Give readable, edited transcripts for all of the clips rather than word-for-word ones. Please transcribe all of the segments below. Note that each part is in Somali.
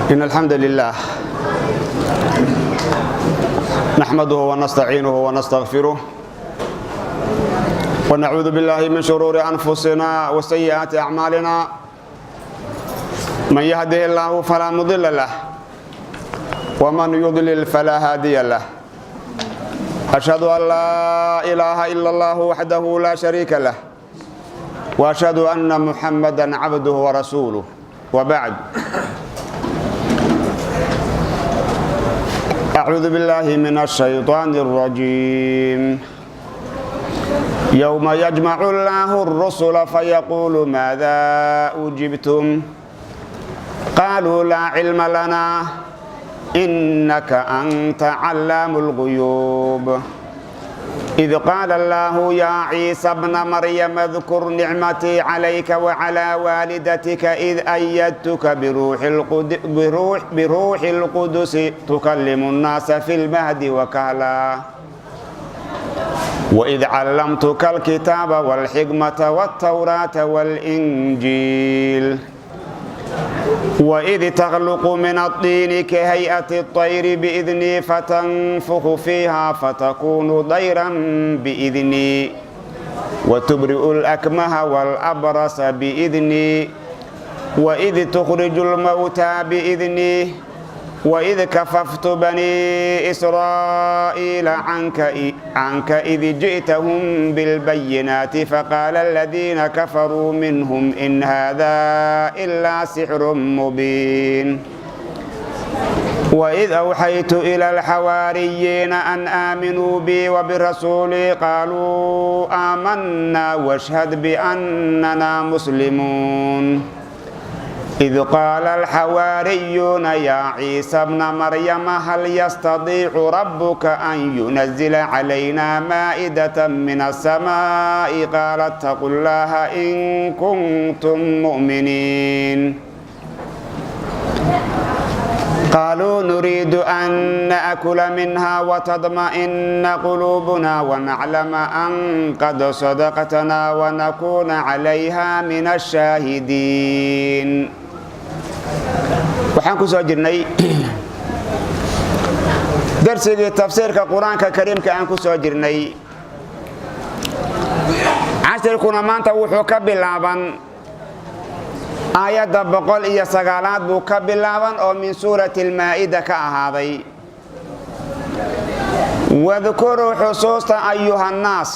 إن الحمد لله نحمده ونستعينه ونستغفره ونعوذ بالله من شرور أنفسنا وسيئات أعمالنا، من يهده الله فلا مضل له ومن يضلل فلا هادي له. أشهد أن لا إله إلا الله وحده لا شريك له، وأشهد أن محمدا عبده ورسوله، وبعد. أعوذ بالله من الشيطان الرجيم. يوم يجمع الله الرسل فيقول ماذا أجبتم؟ قالوا لا علم لنا إنك أنت علام الغيوب. إذ قال الله يا عيسى ابن مريم اذكر نعمتي عليك وعلى والدتك إذ أيدتك بروح القدس تكلم الناس في المهد وكهلا، وإذ علمتك الكتاب والحكمة والتوراة والإنجيل، وإذ تخلق من الطين كهيئة الطير بإذني فتنفخ فيها فتكون طيرا بإذني، وتبرئ الأكمه والأبرص بإذني، وإذ تخرج الموتى بإذني، وإذ كففت بني إسرائيل عنك إذ جئتهم بالبينات فقال الذين كفروا منهم إن هذا إلا سحر مبين. وإذ أوحيت إلى الحواريين أن آمنوا بي وبرسولي قالوا آمنا واشهد بأننا مسلمون. إذ قال الحواريون يا عيسى ابن مريم هل يستطيع ربك أن ينزل علينا مائدة من السماء؟ قال اتقوا الله إن كنتم مؤمنين. قالوا نريد أن نأكل منها وتطمئن قلوبنا ونعلم أن قد صدقتنا ونكون عليها من الشاهدين. Waxaan ku soo jirnay darsigii tafsiirka Qur-aanka Kariimka aan ku soo jirnay. Cashirkuna maanta wuxuu ka bilaaban aayadda 109aad buu ka bilaaban, oo min suurati Almaa'ida ka ahaaday. واذكروا xusuusta أيها الناس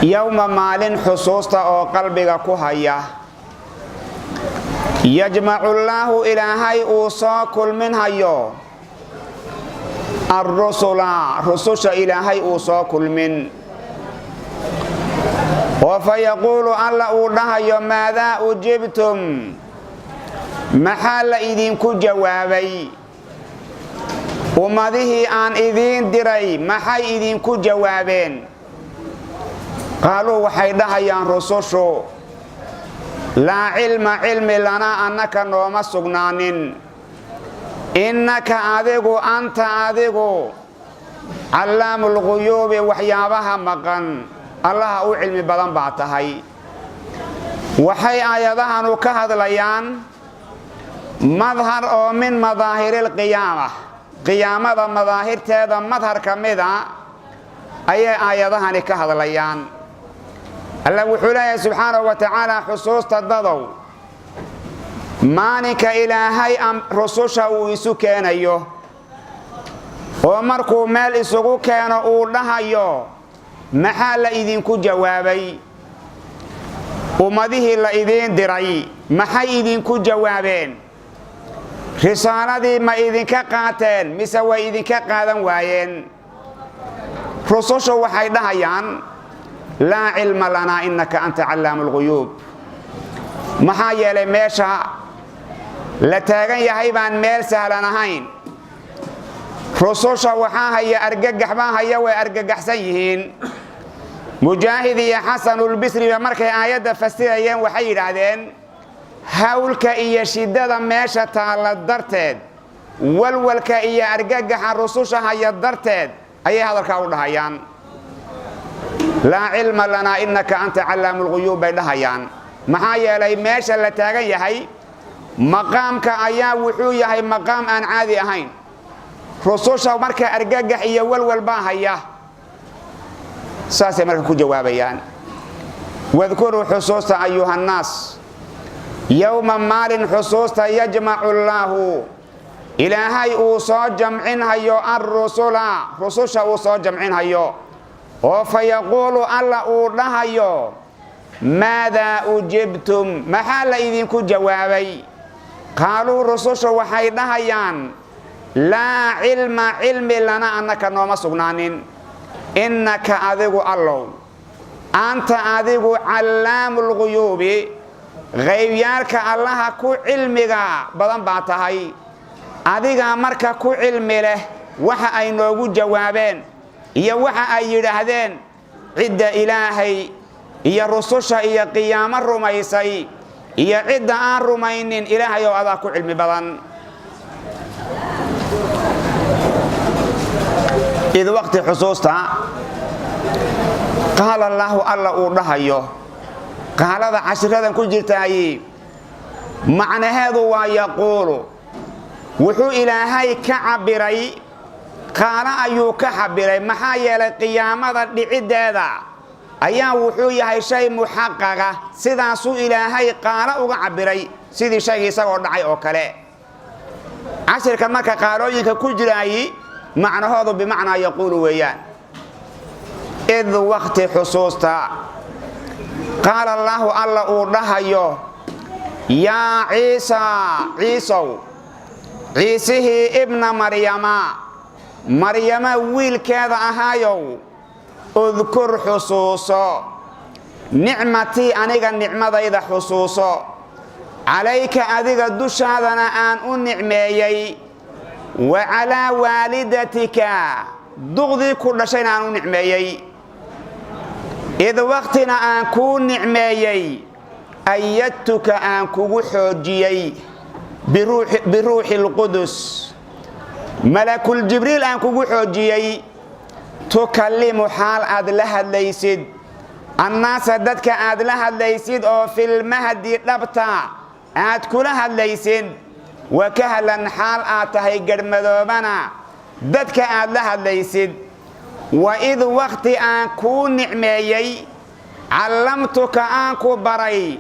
يوم maalin xusuusta oo qalbiga ku haya يجمع الله Ilaahay uu soo kulminhayo الرسل rususha Ilaahay uu soo kulmin, oo فيقول Alla uu dhahayo ماذا أجبتم maxaa la idinku jawaabay? Ummadihii aan idiin diray maxay idinku jawaabeen? قالوا waxay dhahayaan rusushu لا علم cilmi لنا annaka nooma sugnaanin إنك adigu أنت adigu علام الغيوب waxyaabaha maqan Allaha u cilmi badan baa tahay. Waxay aayadahanu ka hadlayaan madhar oo من مظاهر القيامة qiyaamada madaahirteeda madhar ka mida ayay aayadahani ka hadlayaan. Alla wuxuu leeyahay subxaanahu wa tacaala: xusuusta dadow maalinka Ilaahay rususha uu isu keenayo, oo markuu meel isugu keeno uu dhahayo: maxaa la idinku jawaabay? Ummadihii la idiin diray maxay idinku jawaabeen? Risaaladii ma idinka qaateen mise way idinka qaadan waayeen? Rusushu waxay dhahayaan لا علم لنا إنك أنت علام الغيوب. Maxaa yeelay, meesha la taagan yahay baan meel sahlan ahayn. Rususha waxaa haya argagax baa haya, way argagaxsan yihiin. Mujaahid iyo Xasanulbisriba markay aayadda fasirayeen waxay yidhaahdeen hawlka iyo shiddada meesha taalla darteed, walwalka iyo argagaxa rususha haya darteed ayay hadalkaa u dhahayaan. لا علم لنا إنك أنت علام الغيوب bay dhahayaan. Maxaa yeelay, meesha la taagan yahay Maqaamka ayaa wuxuu yahay maqaam aan caadi ahayn. Rususha marka argagax iyo walwal baa haya, saasay marka ku jawaabayaan. Wadkuruu, xusuusta, ayuhannaas, yowma, maalin xusuusta, yajmacu llaahu, Ilaahay uu soo jamcinhayo, arrusula, rususha uu soo jamcinhayo, oo fa yaquulu, Alla uu dhahayo: "Maadaa ujibtum?" Maxaa la idinku jawaabay? Qaaluu, rususha waxay dhahayaan: "Laa cilma," cilmi lana, annaka nooma sugnaanin, "innaka," adigu Allow, "anta," adigu, "callaamu lguyuubi," qaybyaalka Allaha ku cilmiga badan baa tahay. Adigaa marka ku cilmi leh waxa ay noogu jawaabeen iyo waxa ay yidhaahdeen cidda Ilaahay iyo rususha iyo qiyaamo rumaysay iyo cidda aan rumaynin. Ilaahay oo adaa ku cilmi badan. Id waqti xusuusta, qaala allaahu, Alla uu dhahayo. Qaalada cashiradan ku jirtaayi macnaheedu waa yaquulu. Wuxuu Ilaahay ka cabbiray qaalo ayuu ka cabiray, maxaa yeelay qiyaamada dhiciddeeda ayaa wuxuu yahay shay muxaqaqa. Sidaasuu Ilaahay qaalo uga cabbiray, sidii shaygii isagoo dhacay oo kale. Cashirkan marka qaalooyinka ku jiraayi macnahoodu bimacnaa yaquulu weeyaan. Id wakti xusuusta, qaala allaahu, Alla uu dhahayo: "Yaa Ciisaa, Ciisow, Ciisihii, ibna Maryama, Maryama wiilkeeda ahaayow, udkur," xusuuso, "nicmatii," aniga nicmadayda xusuuso, "calayka," adiga dushaadana aan u nicmeeyey, "wa calaa waalidatika," duqdii ku dhashayna aan u nicmeeyey. Id waktina aan kuu nicmeeyey, ayadtuka, aan kugu xoojiyey, biruuxi lqudus, malakuljibriil aan kugu xoojiyey, tukallimu, xaal aad la hadlaysid, annaasa, dadka aad la hadlaysid, oo filmahdi, dhabta aad kula hadlaysid, wakahlan, xaal aad tahay garhmadoobana dadka aad la hadlaysid. Wa id wakti aan kuu nicmeeyey, callamtuka, aan ku baray,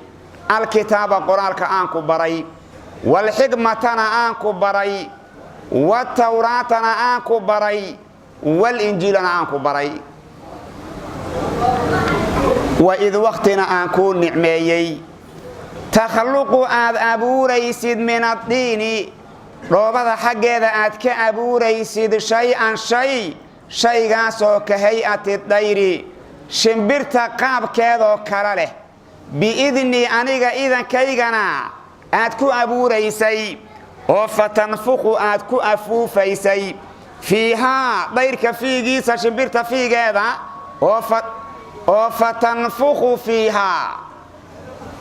alkitaaba, qoraalka aan ku baray, walxikmatana aan ku baray, watawraatana aan ku baray, walinjiilana aan ku baray. Wa id waktina aan kuu nicmeeyey, takhluqu, aad abuuraysid, min addiini, dhoobada xaggeeda aad ka abuuraysid, shay-an, shay, shaygaasoo ka hay-ati dayri, shimbirta qaabkeedoo kale leh, biidnii, aniga idankaygana aad ku abuuraysay, oo fatanfuqu, aad ku afuufaysay, fiihaa, dayrka fiigiisa, shimbirta fiigeeda, oo fatanfuqu fiihaa,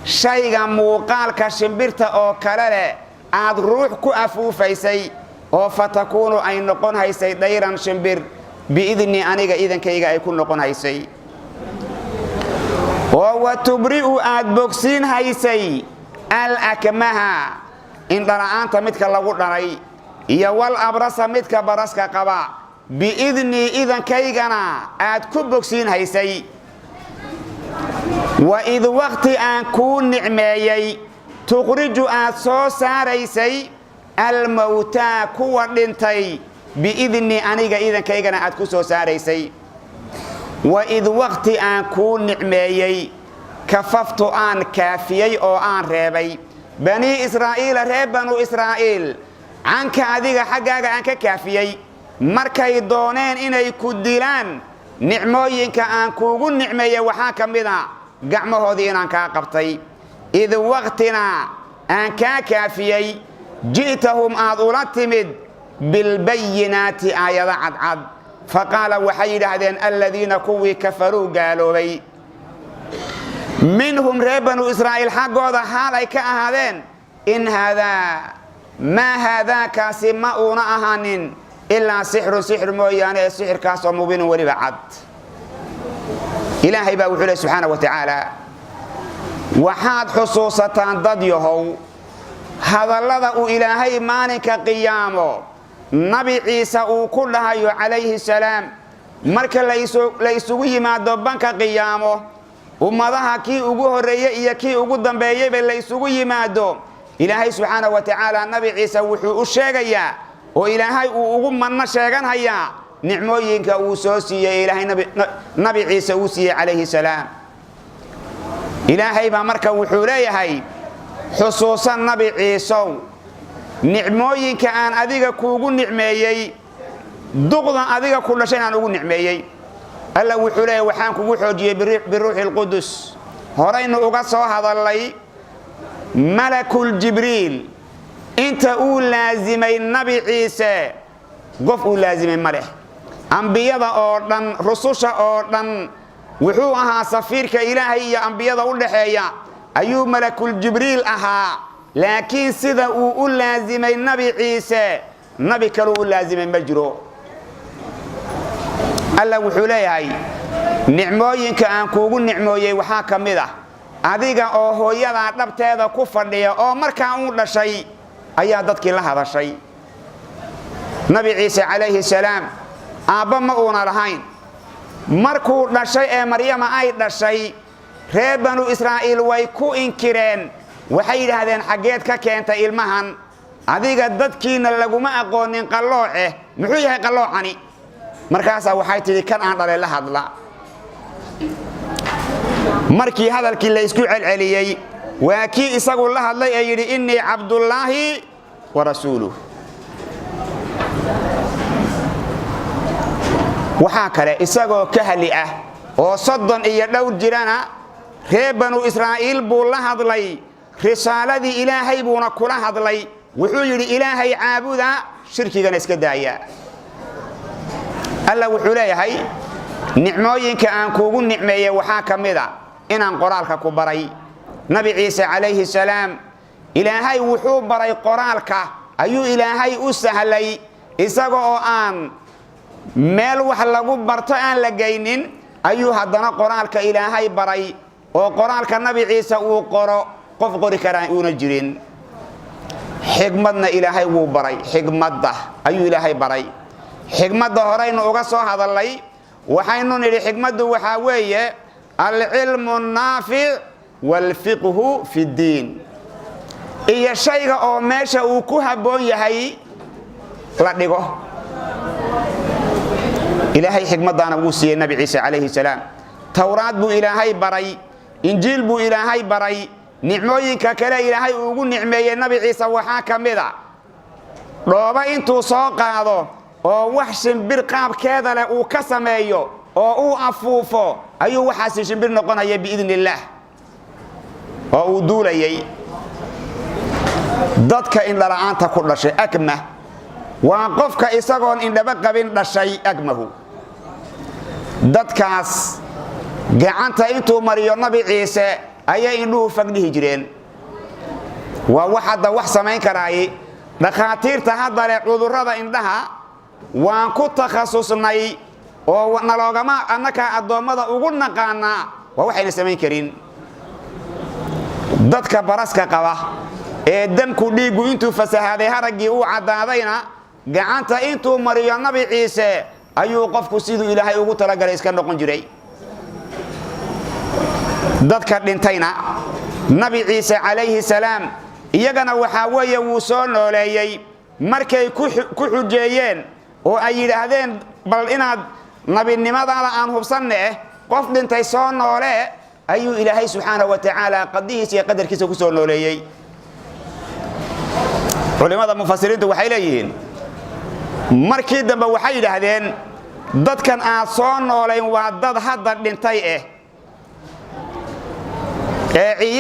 shayga muuqaalka shimbirta oo kale leh aad ruux ku afuufaysay, oo fatakuunu, ay noqon haysay, dayran, shimbir, biidni, aniga idankayga ay ku noqon haysay, oo wa tubri'u, aad bogsiin haysay, al akmaha, indhala'aanta midka lagu dhalay, iyo wal abrasa, midka baraska qaba, biidnii, idankaygana aad ku bogsiin haysay. Wa id wakti aan kuu nicmeeyey, tuqriju, aad soo saaraysay, almowtaa, kuwa dhintay, biidni, aniga idankaygana aad ku soo saaraysay. Wa id wakti aan kuu nicmeeyey, kafaftu, aan kaafiyey oo aan reebay, banii Israa'iila, reer Banu Israa'iil, canka, adiga xaggaaga aan ka kaafiyey, markay dooneen inay ku dilaan. Nicmooyinka aan kuugu nicmeeyey waxaa ka mid a gacmahoodii inaan kaa qabtay. Id waktina aan kaa kaafiyey, ji'tahum, aad ula timid, bilbayinaati, aayado cadcad. Fa qaala, waxay yidhaahdeen, aladiina, kuwii, kafaruu, gaaloobay, minhum, reer Banu Israa'iil xaggooda xaal ay ka ahaadeen: "In haadaa, maa haadaa," kaasi ma uuna ahaanin, "ilaa sixrun," sixir mooyaane, ee sixirkaasoo mubiinun, weliba cad. Ilaahay baa wuxuu leh subxaana wa tacaala: waxaad xusuusataan, dad yahow. Hadallada uu Ilaahay maalinka qiyaamo Nabi Ciise uu ku dhahayo calayhi salaam, marka la isugu yimaado banka qiyaamo, ummadaha kii ugu horreeyey iyo kii ugu dambeeyeyba la isugu yimaado, Ilaahay subxaana wa tacaala Nabi Ciise wuxuu u sheegayaa oo Ilaahay uu ugu manno sheeganhayaa nicmooyinka uu soo siiyey Ilaahay Nabi Ciise uu siiyey calayhi salaam. Ilaahay baa marka wuxuu leeyahay: xusuusan, Nabi Ciisow, nicmooyinka aan adiga kuugu nicmeeyey, duqda adiga ku dhashay aan ugu nicmeeyey. Alla wuxuu leeyahay: waxaan kugu xoojiyey biruuxi lqudus. Horaynu uga soo hadallay Malakul Jibriil inta uu laasimay Nabi Ciise, qof uu laasimay ma leh. Ambiyada oo dhan, rususha oo dhan, wuxuu ahaa safiirka Ilaahay iyo ambiyada u dhaxeeya ayuu Malakul Jibriil ahaa. Laakiin sida uu u laasimay Nabi Ciise, nabi kaluu u laasimay ma jiro. Alla wuxuu leeyahay: nicmooyinka aan kuugu nicmooyey waxaa ka mid ah adiga oo hooyadaa dhabteeda ku fadhiya oo markaa uu dhashay ayaa dadkii la hadashay. Nabi Ciise calayhi salaam aabba ma uuna lahayn. Markuu dhashay ee Maryama ay dhashay, reer Banu Israa'iil way ku inkireen. Waxay yidhaahdeen: xaggeed ka keentay ilmahan? Adiga dadkiina laguma aqoonin qallooce, muxuu yahay qalloocani? Markaasaa waxay tidhi: kan aan dhalay la hadla. Markii hadalkii la isku celceliyey, waa kii isagu la hadlay ee yidhi: innii cabdullaahi wa rasuuluh. Waxaa kale, isagoo kahli ah oo 30 iyo dhowr jirana, reer Banu Israa'iil buu la hadlay. Risaaladii Ilaahay buuna kula hadlay. Wuxuu yidhi: Ilaahay caabuda, shirkigana iska daaya. Alla wuxuu leeyahay: nicmooyinka aan kuugu nicmeeyey waxaa ka mid a inaan qoraalka ku baray. Nabi Ciise calayhi salaam Ilaahay wuxuu baray qoraalka, ayuu Ilaahay u sahlay, isaga oo aan meel wax lagu barto aan la geynin ayuu haddana qoraalka Ilaahay baray, oo qoraalka Nabi Ciise uu qoro qof qori karaa uuna jirin. Xigmadna Ilaahay wuu baray, xigmadda ayuu Ilaahay baray. Xigmadda horaynu uga soo hadallay. Waxaynu nidhi xigmaddu waxaa weeye alcilmu annaafic waalfiqhu fi ddiin, iyo shayga oo meesha uu ku habboon yahay la dhigo. Ilaahay xigmaddaana wuu siiyey Nabi Ciise calayhi salaam. Towraad buu Ilaahay baray, Injiil buu Ilaahay baray. Nicmooyinka kale Ilaahay uu ugu nicmeeyey Nabi Ciise waxaa ka mid a dhooba intuu soo qaado oo wax shimbir qaabkeeda leh uu ka sameeyo oo uu afuufo, ayuu waxaasi shimbir noqonaya biidni illaah oo uu duulayay. Dadka indhala'aanta ku dhashay, akmah waa qofka isagoon indhaba qabin dhashay, akmahu. Dadkaas gacanta intuu mariyo Nabi Ciise ayay indhuhu fagdhihi jireen. Waa wax hadda wax samayn karaaye dhakhaatiirta hadda leh cudurrada indhaha waan ku takhasusnay oo naloogama annakaa addoommada ugu naqaanaa, waa waxayna samayn karin. Dadka baraska qaba ee damku dhiiggu intuu fasahaaday haraggii uu caddaadayna, gacanta intuu mariyo Nabi Ciise ayuu qofku siduu Ilaahay ugu talagalay iska noqon jiray. Dadka dhintayna Nabi Ciise calayhi salaam iyagana waxaa weeye wuu soo nooleeyey. Markay ku xujeeyeen oo ay yidhaahdeen: bal inaad nabinimadaada aan hubsanne eh, qof dhintay soo noolee, ayuu Ilaahay subxaana wa tacaala qadihiisa iyo qadarkiisa ku soo nooleeyey. Culimmada mufasiriintu waxay leeyihiin, markii dambe waxay yidhaahdeen: dadkan aad soo noolayn waa dad hadda dhintay eh, ee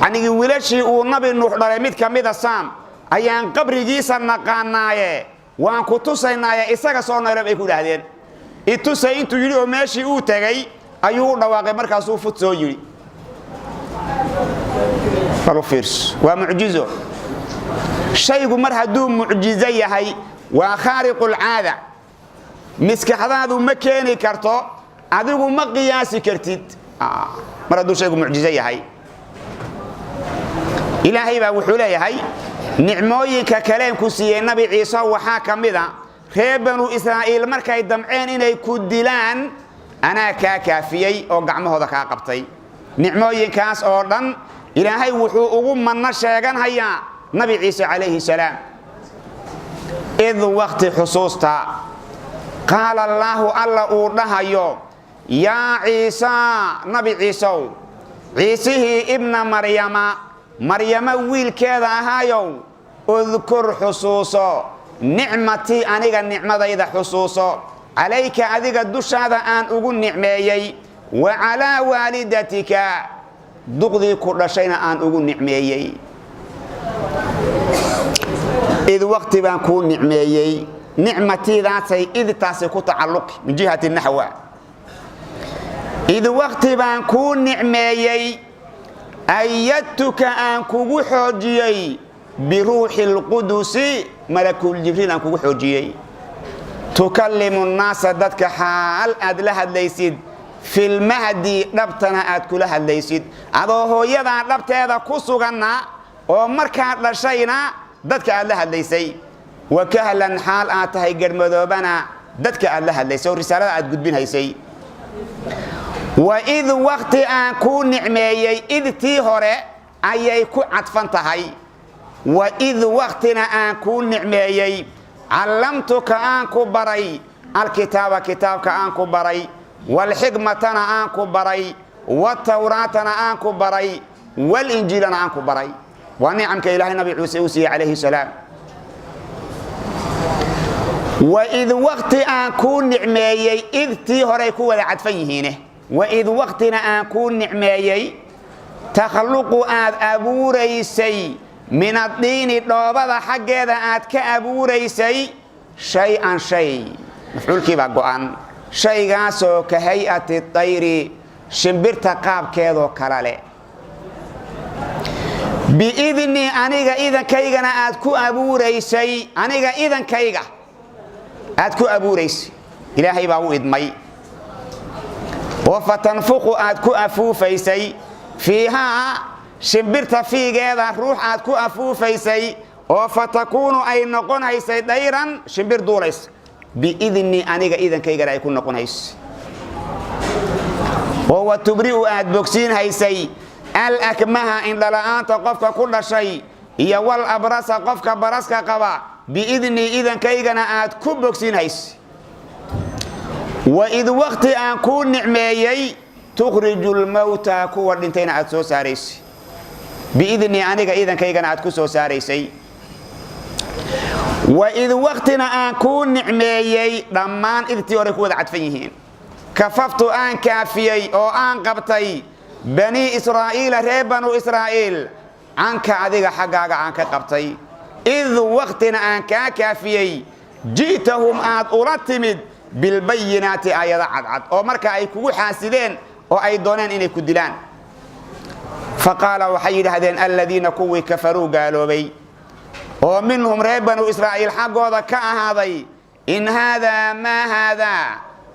yanigi wiilashii uu Nabi Nuux dhalay mid ka mida, Saam, ayaan qabrigiisa naqaanaaye, waan ku tusaynaaye, isaga soo noole, bay ku yidhaahdeen. Itusay intuu yidhi oo meeshii uu tegey ayuu u dhawaaqay, markaasuu fud soo yidhi. Bal fiirso, waa mucjizo. Shaygu mar hadduu mucjizo yahay, waa khaariqulcaada. Miskaxdaadu ma keeni karto, adigu ma qiyaasi kartid mar hadduu shaygu mucjizo yahay. Ilaahay baa wuxuu leeyahay Nicmooyinka kaleen ku siiyey, Nabi Ciise, waxaa ka mid a reer Banu Israa'iil markay damceen inay ku dilaan, anaa kaa kaafiyey oo gacmahooda kaa qabtay. Nicmooyinkaas oo dhan Ilaahay wuxuu ugu manno sheeganhayaa Nabi Ciise calayhi salaam. Id wakti xusuusta qaala Allaahu, Alla uu dhahayo: "Yaa Ciisaa, Nabi Ciisow, Ciisihii ibna Maryama, Maryamo wiilkeeda ahaayow, udkur, xusuuso, nicmatii, aniga nicmadayda xusuuso, calayka, adiga dushaada aan ugu nicmeeyey, wa calaa waalidatika, duqdii ku dhashayna aan ugu nicmeeyey." Id waqti baan kuu nicmeeyey, nicmatiidaasay idtaasi ku tacalluqi min jihati naxwa. Id waqti baan kuu nicmeeyey, ayadtuka, aan kugu xoojiyey, biruuxi lqudusi, malakuljibriil aan kugu xoojiyey, tukallimu nnaasa, dadka xaal aad la hadlaysid, filmahdi, dhabtana aad kula hadlaysid, adoo hooyadaa dhabteeda ku suganna oo markaa dhashayna dadka aad la hadlaysay, wakahlan, xaal aad tahay garhmadoobana dadka aad la hadlaysay oo risaalada aad gudbinhaysay. Waid wakti aan kuu nicmeeyey, idtii hore ayay ku cadfan tahay. Waid waktina aan kuu nicmeeyey, callamtuka, aan ku baray, alkitaaba, kitaabka aan ku baray, walxikmatana aan ku baray, watawraatana aan ku baray, walinjiilana aan ku baray. Waa nicamka Ilaahay Nabi Ciise uu siiyey calayhi salaam. Waid wakti aan kuu nicmeeyey, idtii horey ku wada cadfan yihiine. Waid waktina aan kuu nicmeeyey, takhluqu, aad abuuraysay, min addiini, dhoobada xaggeeda aad ka abuuraysay, shay-an, shay, mafcuulkiibaa go'an, shaygaasoo ka hay'ati tayri, shimbirta qaabkeedoo kala leh, biidni, aniga idankaygana aad ku abuuraysay, aniga idankayga aad ku abuuraysay. Ilaahay baa u idmay. Oo fatanfuqu, aad ku afuufaysay, fiihaa, shimbirta fiigeeda ruux aad ku afuufaysay, oo fatakuunu, ay noqonhaysay, dayran, shimbir duulaysa, biidni, aniga idankaygana ay ku noqonhaysay. Oo wa tubri'u, aad bogsiinhaysay, alakmaha, indhala'aanta qofka ku dhashay, iyo wal abrasa, qofka baraska qaba, biidni, idankaygana aad ku bogsiinhaysay. Waid wakti aan kuu nicmeeyey, tukhriju lmawta, kuwa dhintayna aad soo saaraysay, biidni, aniga idankaygana aad ku soo saaraysay. Waid waktina aan kuu nicmeeyey, dhammaan idtii hore ku wada cadfan yihiin, kafaftu, aan kaafiyey oo aan qabtay, banii Israa'iila, reer Banu Israa'iil, canka, adiga xaggaaga aan ka qabtay, id waktina aan kaa kaafiyey, ji'tahum, aad ula timid, bilbayinaati, aayado cadcad, oo marka ay kugu xaasideen oo ay dooneen inay ku dilaan. Fa qaala, waxay yidhaahdeen, aladiina, kuwii, kafaruu, gaaloobay, oo minhum, reer Banu Israa'iil xaggooda ka ahaaday, in haadaa, maa haadaa,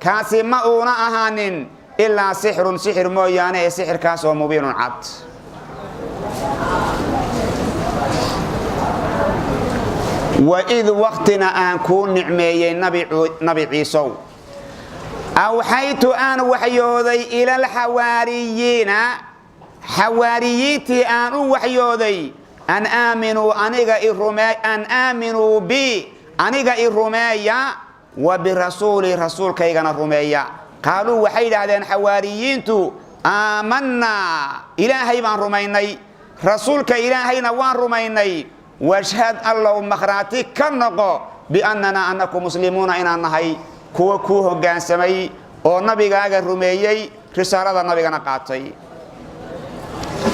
kaasi ma uuna ahaanin, ilaa sixrun, sixir mooyaane, ee sixirkaasoo mubiinun, cad. Waid waktina aan kuu nicmeeyey, Nabi Ciisow, awxaytu, aan waxyooday, ila alxawaariyiina, xawaariyiintii aan u waxyooday, an aaminuu, aniga an aaminuu bi, aniga i rumeeya, wa birasuuli, rasuulkaygana rumeeya. Qaaluu, waxay yidhaahdeen xawaariyiintu: "Aamanaa, Ilaahay baan rumaynay, rasuulka Ilaahayna waan rumaynay, washhad, Allow makhraati ka noqo, biannanaa annaku muslimuuna, inaan nahay kuwa kuu hoggaansamay oo nabigaaga rumeeyey, risaalada nabigana qaatay."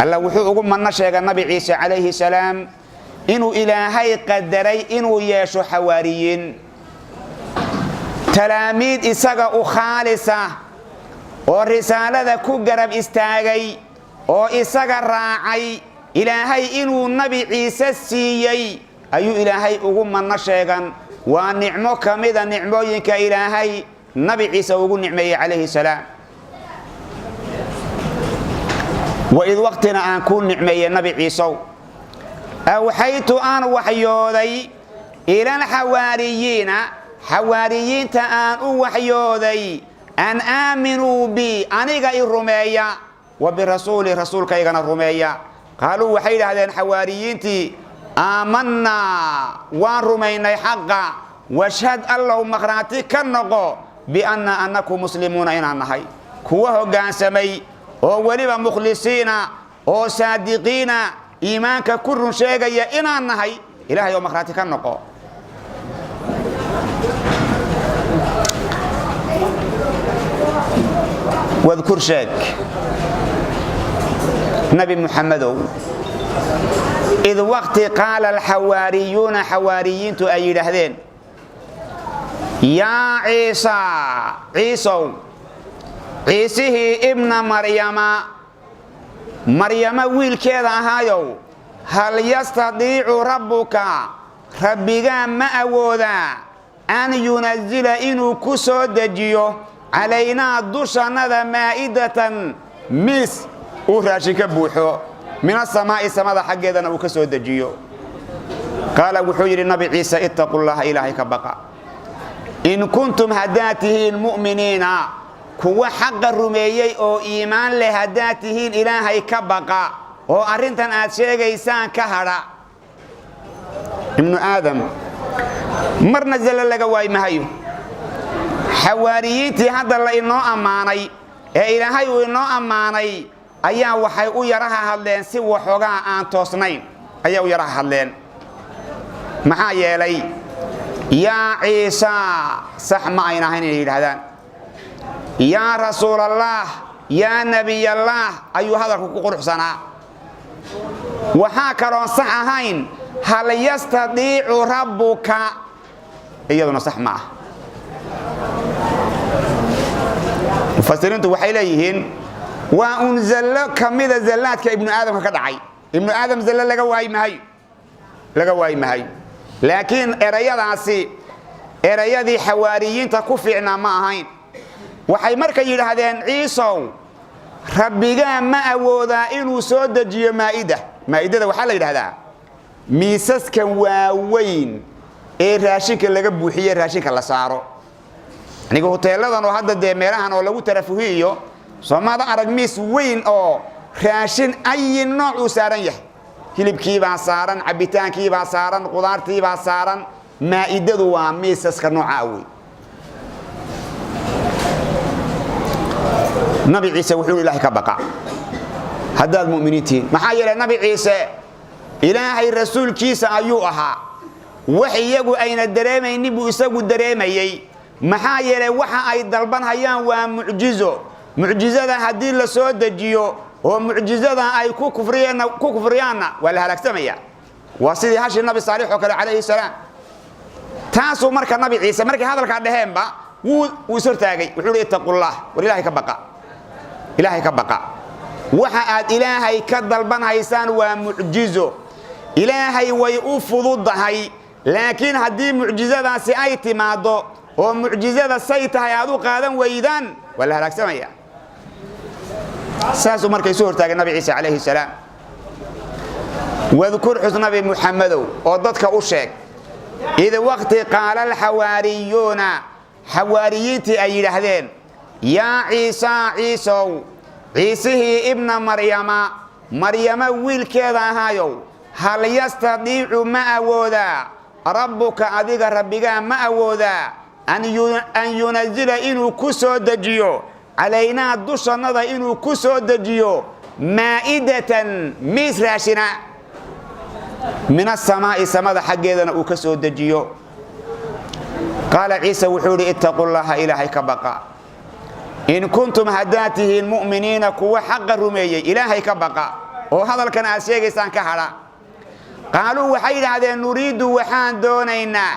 Alla wuxuu ugu manno sheegay Nabi Ciise calayhi salaam inuu Ilaahay qadaray inuu yeesho xawaariyiin, talaamiid isaga u khaalisa oo risaalada ku garab istaagay oo isaga raacay. Ilaahay inuu Nabi Ciise siiyey ayuu Ilaahay ugu manno sheegan. Waa nicmo ka mida nicmooyinka Ilaahay Nabi Ciise ugu nicmeeyey calayhi salaam. Waid waqtina aan kuu nicmeeyey, Nabi Ciisow, Awxaytu aan waxyooday ila alxawaariyiina, xawaariyiinta aan u waxyooday, an aaminuu bi, aniga i rumeeya, wa birasuuli, rasuulkaygana rumeeya. Qaaluu waxay yidhaahdeen xawaariyiintii: aamanaa, waan rumaynay xaqa, washhad, Allow maqhraati ka noqo, bianna annaku muslimuuna, inaan nahay kuwa hoggaansamay oo weliba mukhlisiina oo saadiqiina, iimaanka ku run sheegaya inaan nahay, Ilahay oo maqhraati ka noqo. Wadkur, sheeg, Nabi Muxamedow, id waqti qaala alxawaariyuuna, xawaariyiintu ay yidhaahdeen: yaa Ciisaa, Ciisow, Ciisihii ibna Maryama, Maryama wiilkeeda ahaayow, hal yastadiicu rabbuka, rabbigaa ma awoodaa, an yunazila, inuu ku soo dejiyo, calaynaa, dushannada, maa'idatan, miis uu raashin ka buuxo, min asamaa'i, samada xaggeedana uu ka soo dejiyo? Qaala wuxuu yidhi Nabi Ciise: ittaqu llaha, Ilaahay ka baqa, in kuntum, haddaad tihiin, mu'miniina, kuwa xaqa rumeeyey oo iimaan leh haddaad tihiin, Ilaahay ka baqa oo arrintan aad sheegaysaan ka hadha. Ibnu Aadam marna zallo laga waay mahayo. Xawaariyiintii hadda la inoo ammaanay ee Ilaahay uu inoo ammaanay ayaa waxay u yaraha hadleen si waxoogaa aan toosnayn ayay u yaraha hadleen. Maxaa yeelay, yaa Ciisaa sax ma ayna ahayn inay yidhaahdaan. Yaa Rasuulallaah, yaa Nebiyallaah ayuu hadalku ku quruxsanaa. Waxaa kaloon sax ahayn hal yastadiicu rabbuka, iyaduna sax ma ah. Mufasiriintu waxay leeyihiin waa un zallo ka mida zallaadka ibnu aadamka ka dhacay. Ibnu Aadam zallo laga waayi mahayo, laga waayi mahayo, laakiin erayadaasi erayadii xawaariyiinta ku fiicnaa ma ahayn. Waxay marka yidhaahdeen: Ciisow, rabbigaa ma awoodaa inuu soo dejiyo maa'ida? Maa'idada waxaa la yidhahdaa miisaskan waaweyn ee raashinka laga buuxiye, raashinka la saaro. Aniga hoteeladan oo hadda dee meelahan oo lagu tarafuhiyo soomaada arag miis weyn oo raashin ayi nooc uu saaran yahay, hilibkiibaa saaran, cabitaankiibaa saaran, qudaartiibaa saaran. Maa'idadu waa miisaska noocaa wey. Nabi Ciise wuxuu: Ilahay ka baqa haddaad mu'miniin tihiin. Maxaa yeelay, Nabi Ciise Ilaahay rasuulkiisa ayuu ahaa. Wax iyagu ayna dareemaynin buu isagu dareemayey. Maxaa yeelay, waxa ay dalbanhayaan waa mucjizo. Mucjizada haddii la soo dejiyo oo mucjizada ay ku kufriyeenna, ku kufriyaanna, waa la halaagsamaya. Waa sidii hashii Nabi Saalix oo kale calayhi salaam. Taasuu marka Nabi Ciise markay hadalkaa dheheenba wuu ishortaagay. Wuxuu uhi: ittaqullah, war Ilahay ka baqa, Ilaahay ka baqa. Waxa aad Ilaahay ka dalbanhaysaan waa mucjizo. Ilaahay way u fududahay, laakiin haddii mucjizadaasi ay timaaddo oo mucjizada say tahay aad u qaadan weydaan, waa la halaagsamaya. Saasuu marka isu hortaagay Nabi Ciise calayhi salaam. Wadkur, xus, Nabi Muxamedow, oo dadka u sheeg, id waqti qaala alxawaariyuuna, xawaariyiintii ay yidhaahdeen: yaa Ciisaa, Ciisow, Ciisihii ibna Maryama, Maryama wiilkeeda ahaayow, hal yastadiicu, ma awoodaa, rabbuka, adiga rabbigaa ma awoodaa, an yunazila, inuu ku soo dejiyo, calaynaa, dushannada inuu ku soo dejiyo, maa'idatan, miis raashina, min asamaa'i, samada xaggeedana uu ka soo dejiyo? Qaala Ciise wuxuu idhi: ittaqu llaha, Ilaahay ka baqa, in kuntum, haddaad tihiin, mu'miniina, kuwa xaqa rumeeyey, Ilaahay ka baqa oo hadalkan aad sheegaysaan ka hadha. Qaaluu waxay yidhaahdeen: nuriidu, waxaan doonaynaa,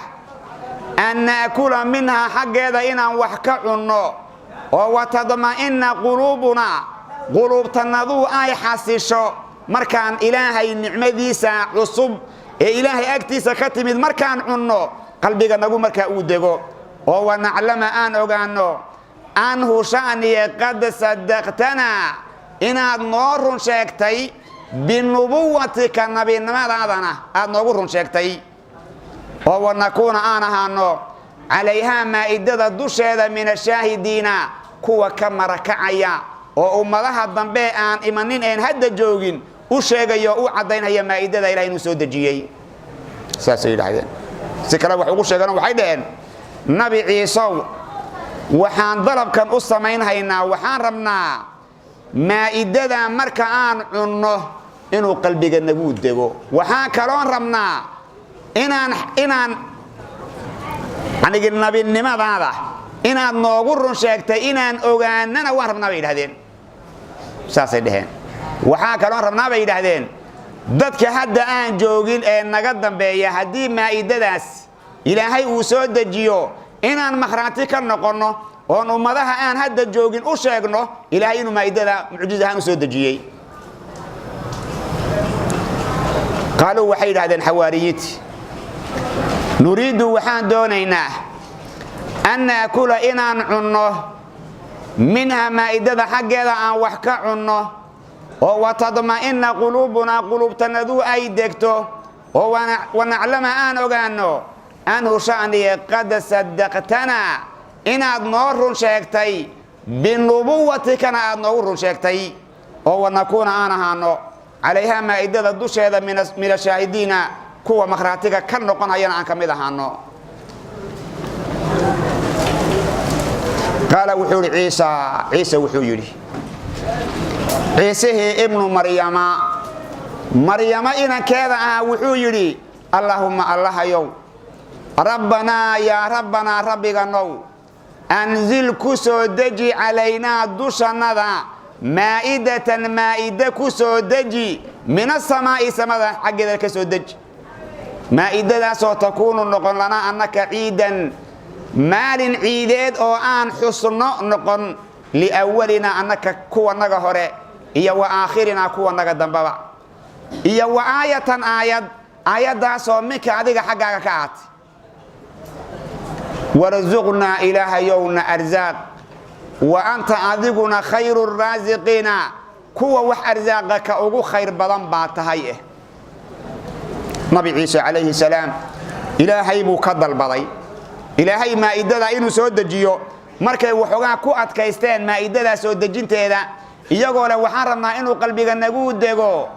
an na'kula minhaa, xaggeeda inaan wax ka cunno, oo watadma'inna quluubunaa, quluubtannaduu ay xasisho markaan Ilaahay nicmadiisa cusub ee Ilaahay agtiisa ka timid markaan cunno, qalbiga nagu markaa uu dego, oo wanaclama, aan ogaanno, anhu sha'niye qad sadaqtanaa, inaad noo run sheegtay. Binubuwatika, nabinimadaadana aad noogu run sheegtay, oo wanakuuna aan ahaano calayhaa, maa'idada dusheeda, min ashaahidiina, kuwa ka marakacaya oo ummadaha dambe aan imanin een hadda joogin u sheegayo, u caddaynaya maa'idada Ilahay inuu soo dejiyey. Saasay yidhahdeen. Si kale wax ugu sheegeen, waxay dhaheen: Nabi Ciisow, waxaan dalabkan u samaynhaynaa, waxaan rabnaa maa'idada marka aan cunno inuu qalbiga nagu dego. Waxaan kaloon rabnaa inaan anigi nabinimadaada inaad noogu run sheegtay inaan ogaanana waan rabnaa, bay yidhahdeen. Saasay dhaheen. Waxaa kaloon rabnaa, bay yidhaahdeen, dadka hadda aan joogin ee naga dambeeya, haddii maa'idadaas Ilaahay uu soo dejiyo, inaan makhraati ka noqonno oon ummadaha aan hadda joogin u sheegno Ilaahay inuu maa'idada mucjiz ahaan u soo dejiyey. Qaaluu, waxay yidhahdeen xawaariyiinti: nuriidu, waxaan doonaynaa, an naakula, inaan cunno, minha, maa'idada xaggeeda aan wax ka cunno, oo watadma'ina quluubunaa, quluubtanadu ay degto, oo wanaclama, aan ogaano, anhu sha'niye qad sadaqtanaa, inaad noo run sheegtay, binubuwatikana aad noogu run sheegtay, oo wanakuuna aan ahaano calayhaa, maa'idada dusheeda, min ashaahidiina, kuwa makhraatiga ka noqonayana aan ka mid ahaano. Qaala, wuxuu yidhi Ciisa, Ciise wuxuu yidhi, Ciisihii ibnu Maryama, Maryama inankeeda ahaa, wuxuu yidhi: Allaahumma, Allahayow, rabbanaa, yaa rabbanaa, rabbiganow, anzil, ku soo deji, calaynaa, dushannada, maa'idatan, maa'ida ku soo deji, min asamaa'i, samada xaggeeda ka soo deji, maa'idadaasoo takuunu noqon lanaa annaka ciidan, maalin ciideed oo aan xusno noqon, liawalinaa, annaka kuwanaga hore, iyo wa aakhirinaa, kuwanaga dambaba, iyo wa aayatan, aayad, aayaddaasoo minka, adiga xaggaaga ka ahaatay. Warsuqnaa, Ilaahayowna arsaaq, wa anta, adiguna, khayru raasiqiina, kuwa wax arsaaqa ka ugu khayr badan baa tahay. Nabi Ciise calayhi salaam Ilaahay buu ka dalbaday Ilaahay maa'idada inuu soo dejiyo. Markay waxoogaa ku adkaysteen maa'idadaa soo dejinteeda, iyagoo leh waxaan rabnaa inuu qalbiga nagu dego,